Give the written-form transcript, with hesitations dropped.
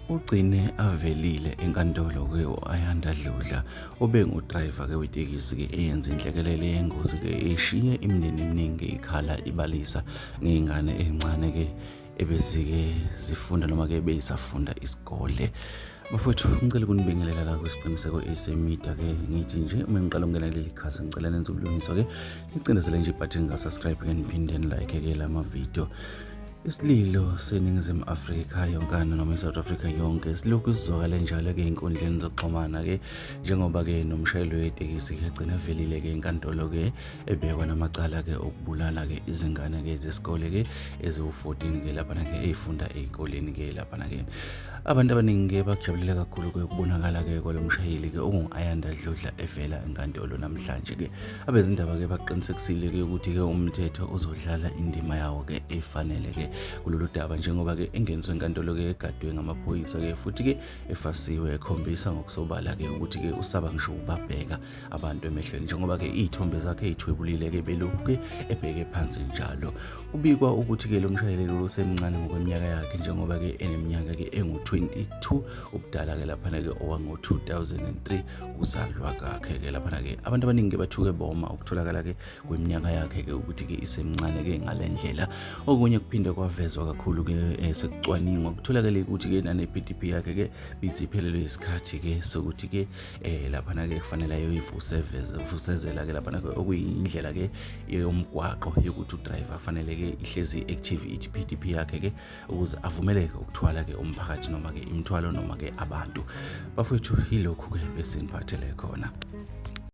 Ugcine avelile enkantolo-ke u-Ayanda Dludla obengudrayiva-ke wetekisi-ke eyenza inhlekelele yengozi-ke eshiye imindeni eminingi ikhala ibalisa ngey'ngane ey'ncane-ke ebezike zifunda noma-ke beyisafunda isikole. Bafowethu, ngicela ukunibingelela la kwisiqiniseko esemida-ke ngithi nje uma ngiqala ukungena kuleli khasi ngicela nenze ubulungiswa-ke nicindezele nje ibhathini ka-subscribe-ke niphinde nilike-ke la mavidiyo. Isililo seNingizimu Afrika yonkana noma iSouth Africa yonke silokhu sizwakale njalo-ke ey'nkundleni zokuxhumana-ke njengoba-ke nomshayeli wetekisi-ke agcina evelile-ke enkantolo-ke ebekwa namacala-ke okubulala-ke izingane-ke zesikole-ke eziwu-14-ke laphana-ke ey'funda ey'koleni-ke laphana-ke. Abantu abaningi-ke bakujabulele kakhulu-ke ukubonakala-ke kwalo mshayeli-ke ongu-Ayanda Dludla evela enkantolo namhlanje-ke. Abezindaba-ke baqinisekisile-ke ukuthi-ke umthetho uzodlala indima yawo-ke efanele-ke kulolu daba njengoba-ke engeniswe enkantolo-ke egadwe ngamaphoyisa-ke futhi-ke efasiwe ekhombisa ngokusobala-ke ukuthi-ke usaba ngisho ukubabheka abantu emehlweni njengoba-ke iy'thombe zakhe ey'thwebulile-ke belokhu-ke ebheke phansi njalo. Kubikwa ukuthi-ke lo mshayeli-ke usemncane ngokweminyaka yakhe njengoba-ke eneminyaka-ke engu-22 ubudala-ke laphana-ke owango-2003 uzalwa kakhe-ke laphana-ke abantu abaningi-ke bathuke boma ukutholakala-ke kweminyaka yakhe-ke ukuthi-ke isemncane-ke ngale ndlela. Okunye kuphinde kwavezwa kakhulu-ke sekucwaningwa kutholakale ukuthi-ke nane-PDP yakhe-ke biziphelelwe isikhathi-ke sokuthi-ke laphana-ke kufanele ayoyivusezela-ke laphana-ke okuyindlela-ke yomgwaqo yokuthi udriver kufanele-ke ihlezi active ithi PDP yakhe-ke ukuze avumeleke ukuthwala-ke umphakathi noma-ke imithwalo noma-ke abantu. Bafowethu, yilokhu-ke besiniphathele khona.